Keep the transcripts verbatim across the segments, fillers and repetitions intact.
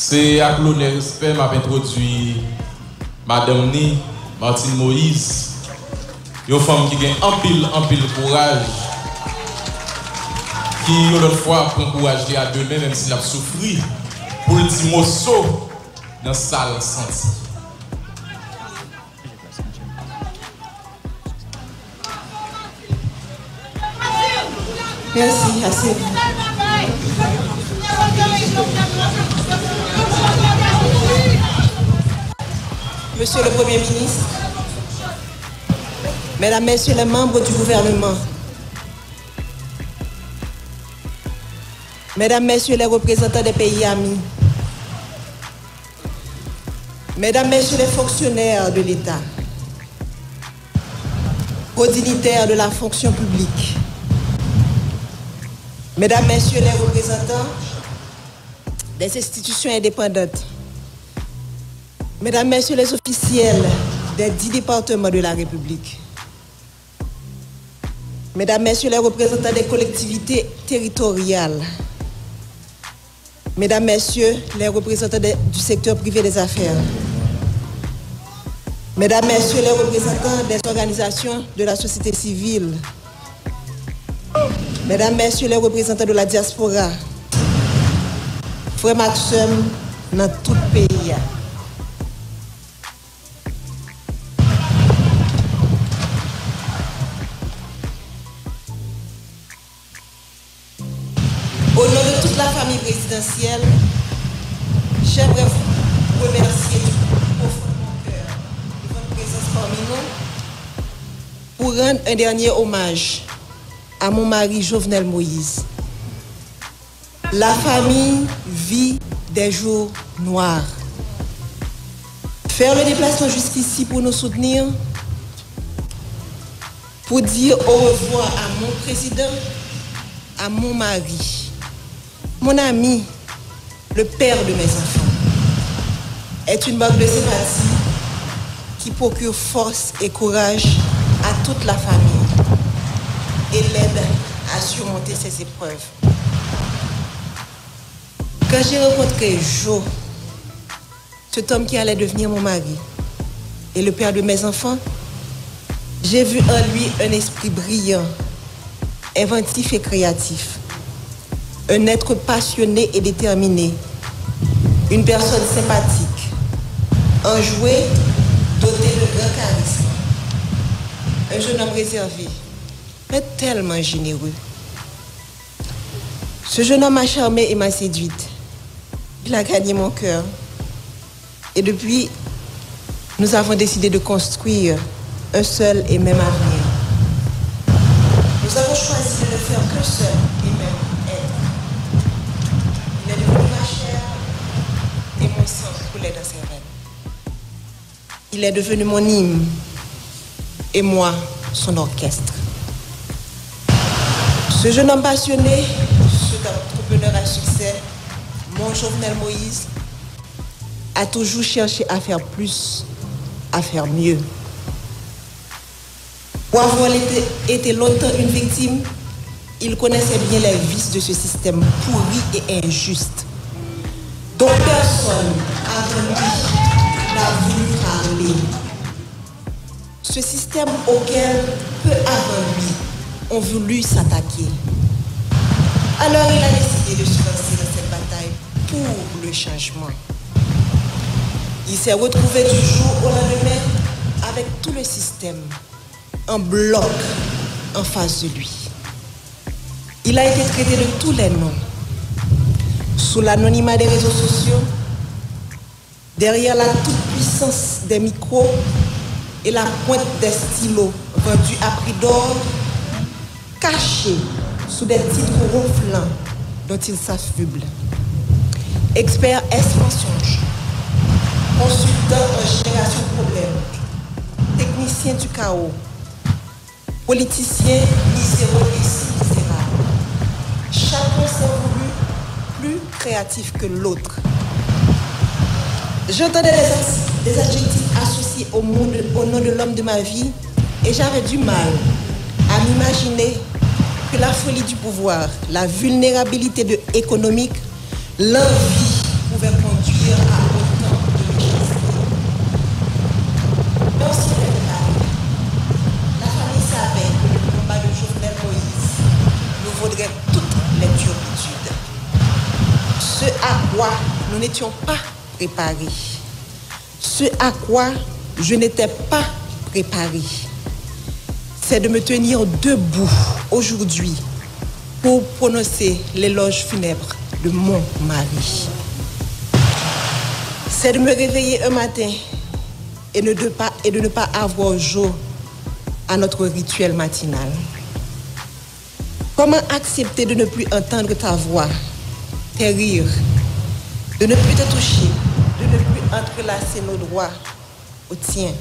Se ak lonè, respè m ap entwodui madanm ni, Martine Moïse, yon fanm ki gen anpil, anpil kouraj, ki yon lòt fwa pran kouraj li a de men, menm si l ap soufri, pou l di mo so nan sa l santi. Mèsi, ase. Monsieur le Premier ministre, Mesdames, Messieurs les membres du gouvernement, Mesdames, Messieurs les représentants des pays amis, Mesdames, Messieurs les fonctionnaires de l'État, hauts dignitaires de la fonction publique, Mesdames, Messieurs les représentants des institutions indépendantes, Mesdames, Messieurs les officiels des dix départements de la République, Mesdames, Messieurs les représentants des collectivités territoriales, Mesdames, Messieurs les représentants de- du secteur privé des affaires, Mesdames, Messieurs les représentants des organisations de la société civile, Mesdames, Messieurs les représentants de la diaspora, frè m ak sè m nan tout peyi a. Au nom de toute la famille présidentielle, j'aimerais vous remercier du plus profond de mon cœur de votre présence parmi nous pour rendre un dernier hommage à mon mari Jovenel Moïse. La famille vit des jours noirs. Faire le déplacement jusqu'ici pour nous soutenir, pour dire au revoir à mon président, à mon mari, mon ami, le père de mes enfants, est une marque de sympathie qui procure force et courage à toute la famille et l'aide à surmonter ces épreuves. Quand j'ai rencontré Jo, cet homme qui allait devenir mon mari et le père de mes enfants, j'ai vu en lui un esprit brillant, inventif et créatif, un être passionné et déterminé, une personne sympathique, enjouée, dotée de grand charisme, un jeune homme réservé, mais tellement généreux. Ce jeune homme m'a charmée et m'a séduite. Il a gagné mon cœur. Et depuis, nous avons décidé de construire un seul et même avenir. Nous avons choisi de ne faire qu'un seul et même être. Il est devenu ma chair et mon sang coulait dans ses veines. Il est devenu mon hymne et moi son orchestre. Ce jeune homme passionné, cet entrepreneur à succès, mon Jovenel Moïse, a toujours cherché à faire plus, à faire mieux. Pour avoir été, été longtemps une victime, il connaissait bien les vices de ce système pourri et injuste, dont personne avant lui n'a voulu parler. Ce système auquel peu avant lui ont voulu s'attaquer. Alors il a décidé de se lancer dans cette bataille pour le changement. Il s'est retrouvé du jour au lendemain avec tout le système en bloc en face de lui. Il a été traité de tous les noms. Sous l'anonymat des réseaux sociaux, derrière la toute-puissance des micros et la pointe des stylos vendus à prix d'or, caché sous des titres ronflants dont il s'affuble. Expert S mensonge, consultant en génération de problèmes, technicien du chaos, politicien miséreux et si misérable, chacun s'est voulu plus créatif que l'autre. J'entendais des, as- des adjectifs associés au, mot de- au nom de l'homme de ma vie et j'avais du mal à m'imaginer que la folie du pouvoir, la vulnérabilité de économique, l'envie pouvaient conduire Quoi nous n'étions pas préparés. Ce à quoi je n'étais pas préparé, c'est de me tenir debout aujourd'hui pour prononcer l'éloge funèbre de mon mari. C'est de me réveiller un matin et ne, de pas, et de ne pas avoir Joe à notre rituel matinal. Comment accepter de ne plus entendre ta voix, tes rires, de ne plus te toucher, de ne plus entrelacer nos doigts au tien?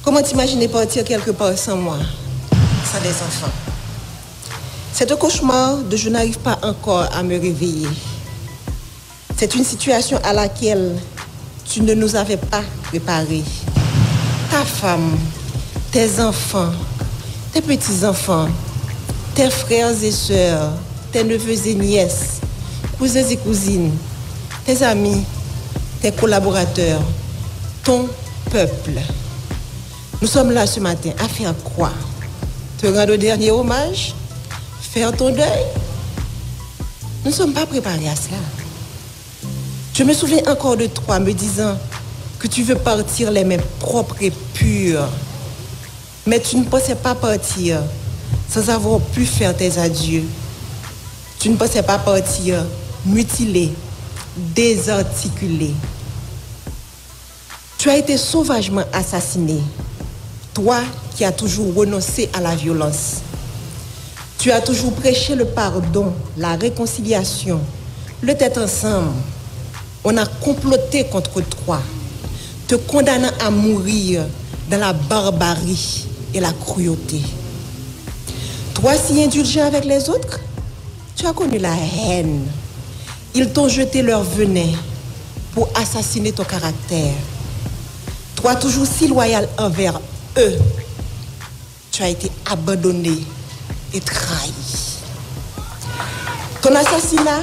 Comment t'imaginer partir quelque part sans moi, sans des enfants? C'est un cauchemar dont je n'arrive pas encore à me réveiller. C'est une situation à laquelle tu ne nous avais pas préparés. Ta femme, tes enfants, tes petits-enfants, tes frères et sœurs, tes neveux et nièces, cousins et cousines, tes amis, tes collaborateurs, ton peuple. Nous sommes là ce matin à faire quoi? Te rendre un dernier hommage? Faire ton deuil? Nous ne sommes pas préparés à cela. Je me souviens encore de toi me disant que tu veux partir les mains propres et pures. Mais tu ne pensais pas partir sans avoir pu faire tes adieux. Tu ne pensais pas partir mutilé, désarticulé. Tu as été sauvagement assassiné, toi qui as toujours renoncé à la violence. Tu as toujours prêché le pardon, la réconciliation, le tête ensemble. On a comploté contre toi, te condamnant à mourir dans la barbarie et la cruauté. Toi si indulgent avec les autres, tu as connu la haine. Ils t'ont jeté leur venin pour assassiner ton caractère. Toi toujours si loyal envers eux, tu as été abandonné et trahi. Ton assassinat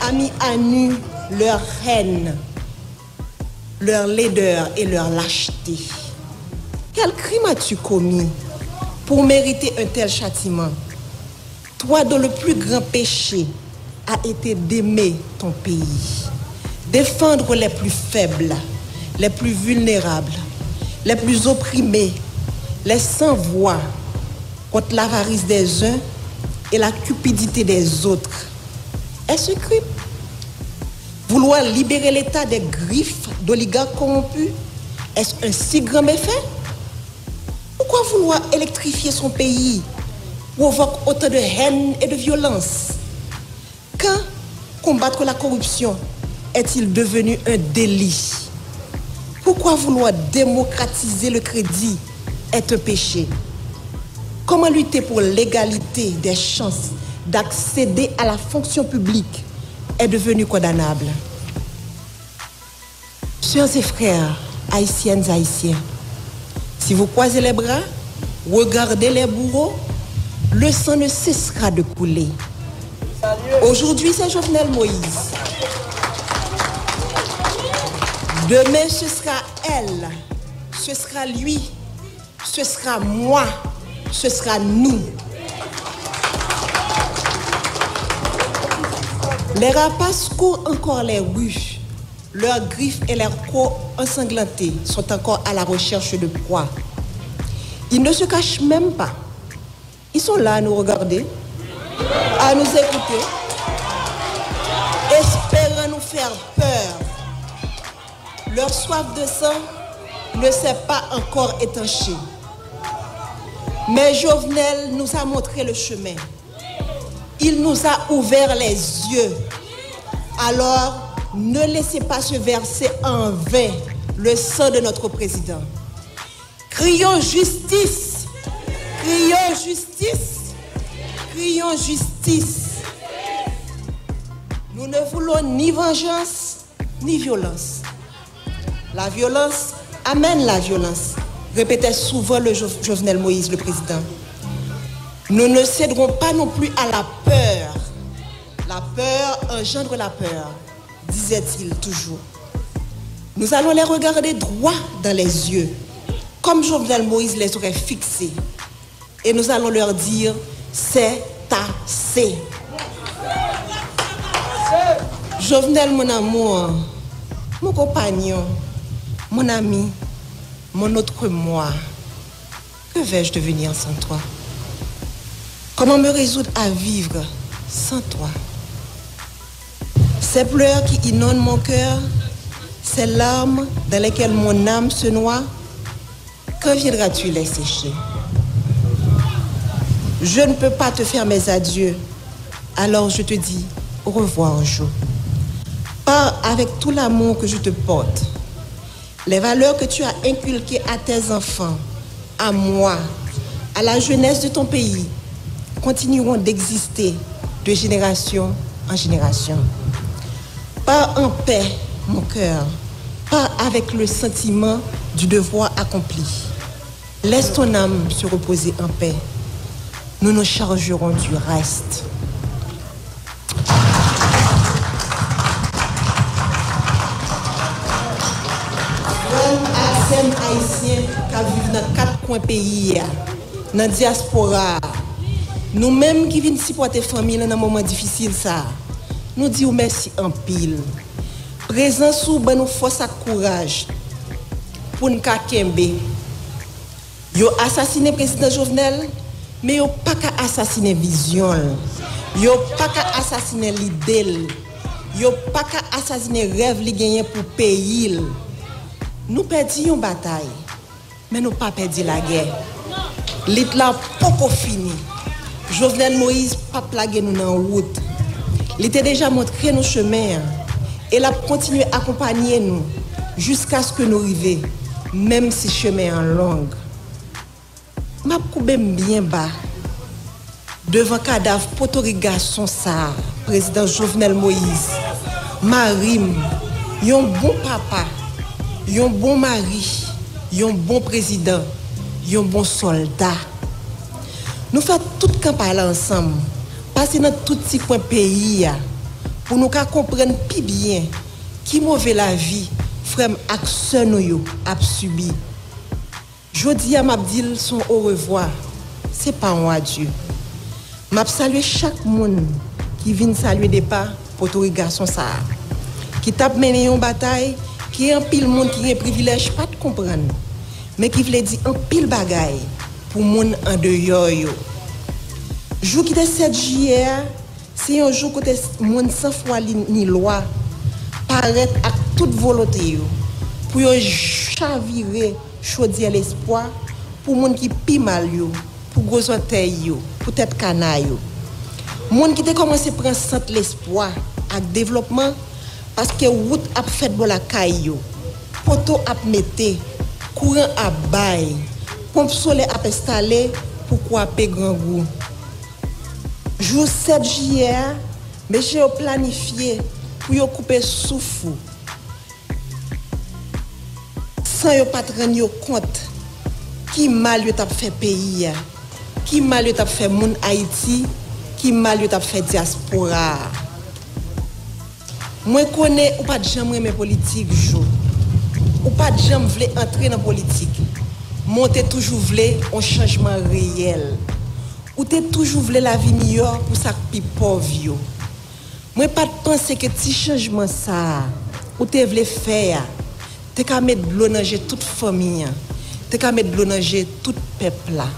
a mis à nu leur haine, leur laideur et leur lâcheté. Quel crime as-tu commis pour mériter un tel châtiment? Toi dont le plus grand péché a été d'aimer ton pays, défendre les plus faibles, les plus vulnérables, les plus opprimés, les sans voix, contre l'avarice des uns et la cupidité des autres. Est-ce un crime? Vouloir libérer l'État des griffes d'oligarques corrompus, est-ce un si grand méfait? Pourquoi vouloir électrifier son pays provoque autant de haine et de violence? Quand combattre la corruption est-il devenu un délit? Pourquoi vouloir démocratiser le crédit est un péché? Comment lutter pour l'égalité des chances d'accéder à la fonction publique est devenu condamnable? Sœurs et frères, haïtiennes, haïtiens, si vous croisez les bras, regardez les bourreaux, le sang ne cessera de couler. Aujourd'hui, c'est Jovenel Moïse. Demain, ce sera elle. Ce sera lui. Ce sera moi. Ce sera nous. Les rapaces courent encore les rues. Leurs griffes et leurs crocs ensanglantées sont encore à la recherche de proies. Ils ne se cachent même pas. Ils sont là à nous regarder, à nous écouter, espérant nous faire peur. Leur soif de sang ne s'est pas encore étanchée. Mais Jovenel nous a montré le chemin. Il nous a ouvert les yeux. Alors, ne laissez pas se verser en vain le sang de notre président. Crions justice! Crions justice! Crions justice! Nous ne voulons ni vengeance, ni violence. La violence amène la violence, répétait souvent le Jo- Jovenel Moïse, le président. Nous ne céderons pas non plus à la peur. La peur engendre la peur, disait-il toujours. Nous allons les regarder droit dans les yeux, comme Jovenel Moïse les aurait fixés. Et nous allons leur dire, c'est assez. Jovenel, mon amour, mon compagnon, mon ami, mon autre moi, que vais-je devenir sans toi? Comment me résoudre à vivre sans toi? Ces pleurs qui inondent mon cœur, ces larmes dans lesquelles mon âme se noie, quand viendras-tu les sécher? Je ne peux pas te faire mes adieux, alors je te dis au revoir, Jo. Pars avec tout l'amour que je te porte. Les valeurs que tu as inculquées à tes enfants, à moi, à la jeunesse de ton pays, continueront d'exister de génération en génération. Pars en paix, mon cœur. Pars avec le sentiment du devoir accompli. Laisse ton âme se reposer en paix. Nous nous chargerons du reste. Frè m ak sè m ayisyen k ap viv nan kat kwen peyi a, nan dyaspora a, nou menm ki vin sipòte fanmi l nan moman difisil sa a, nou di w mèsi anpil. Prezans ou ban nou fòs ak kouraj pou n ka kenbe. Yo asasinen Prezidan Jovenel, men yo pa ka asasinen vizyon l. Yo pa ka asasinen lide l. Yo pa ka asasinen rèv li genyen pou peyi l. Nou pèdi yon batay, men nou pa pèdi lagè. Lit la poko fini. Jovenel Moïse p ap lage nou nan wout. Li te deja montre nou chemen an, e l ap kontinye akonpanye nou jiskaske nou rive, menm si chemen an long. M ap koube m byen ba devan kadav potorik gason sa a, Prezidan Jovenel Moïse, mari m, yon bon papa, yon bon mari, yon bon prezidan, yon bon sòlda. Nou fè tout kanpay la ansanm, pase nan tout ti kwen peyi a, pou nou ka konprann pi byen ki move lavi frè m ak sè nou yo ap sibi. Jodi a, m ap di l s on orevwa, se pa yon adye. M ap salye chak moun ki vin salye depa potorik gason sa a, ki t ap mennen yon batay ke anpil moun ki gen privilèj pa t konprann, men ki vle di anpil bagay pou moun andeyò yo. Jou ki te sèt jiyè a, se yon jou kote s-, moun san fwa li ni lwa parèt ak tout volonte yo pou yo chavire chodyè lespwa pou moun ki pi mal yo, pou gwo zòtèy yo, pou tèt kana yo. Moun ki te kòmanse pran sant lespwa ak devlòpman, paske wout ap fèt bò lakay yo, poto ap mete, kouran ap bay, ponp solè ap enstale pou kwape grangou. Jou sèt jiyè a, mesye yo planifye pou yo koupe souf ou, san yo pa t rann yo kont ki mal yo t ap fè peyi a, ki mal yo t ap fè moun Ayiti, ki mal yo t ap fè dyaspora a. Mwen konnen ou pa t janm renmen politik, Jo. Ou pa t janm vle antre nan politik, men w te toujou vle yon chanjman reyèl. Ou te toujou vle lavi miyò pou sa k pi pòv yo. Mwen pa t panse ke ti chanjman sa a ou te vle fè a te ka met dlo nan je tout fanmi an, te ka met dlo nan je tout pèp la.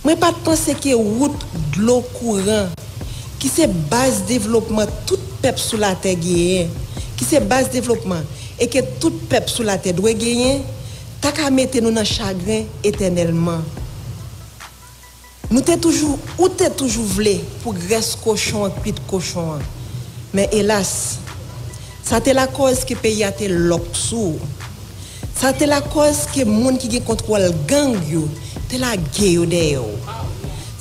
Mwen pa t panse ke wout, dlo, kouran, ki se baz devlopman tout pèp sou latè genyen, ki se baz devlopman e ke tout pèp sou latè dwe genyen, ta ka mete nou nan chagren etènèlman. Nou te toujou, ou te toujou vle pou grès kochon an kwit kochon an. Men elas, sa te lakòz ke peyi a te lòk sou ou. Sa te lakòz ke moun ki gen kontwòl gang yo te lage yo dèyè w.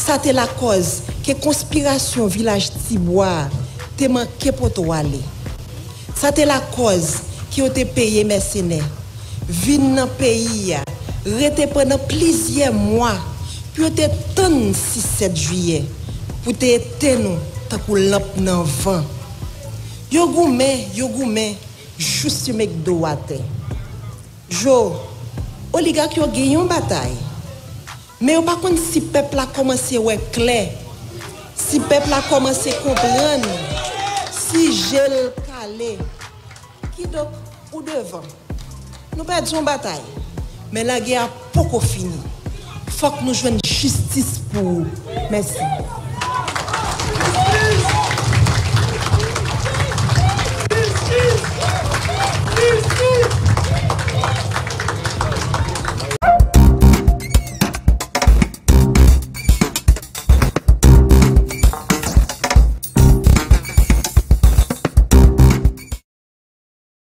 Sa te lakòz ke konspirasyon Vilaj Tibwa a te manke pote w ale. Sa te lakòz ke yo te peye mèsenè vin nan peyi a, rete pandan plizyè mwa pou yo te tann sis sèt jiyè pou te etenn ou tankou lanp nan van. Yo goumen, yo goumen, jous yo met do atè. Jo, oligak yo gen yon batay, men yo pa konn si pèp la kòmanse wè klè, si pèp la kòmanse konprann, Ti je l kale. Kidonk, ou devan. Nou pèdi yon batay, men lagè a poko fini. Fòk nou jwenn jistis pou ou. Mèsi.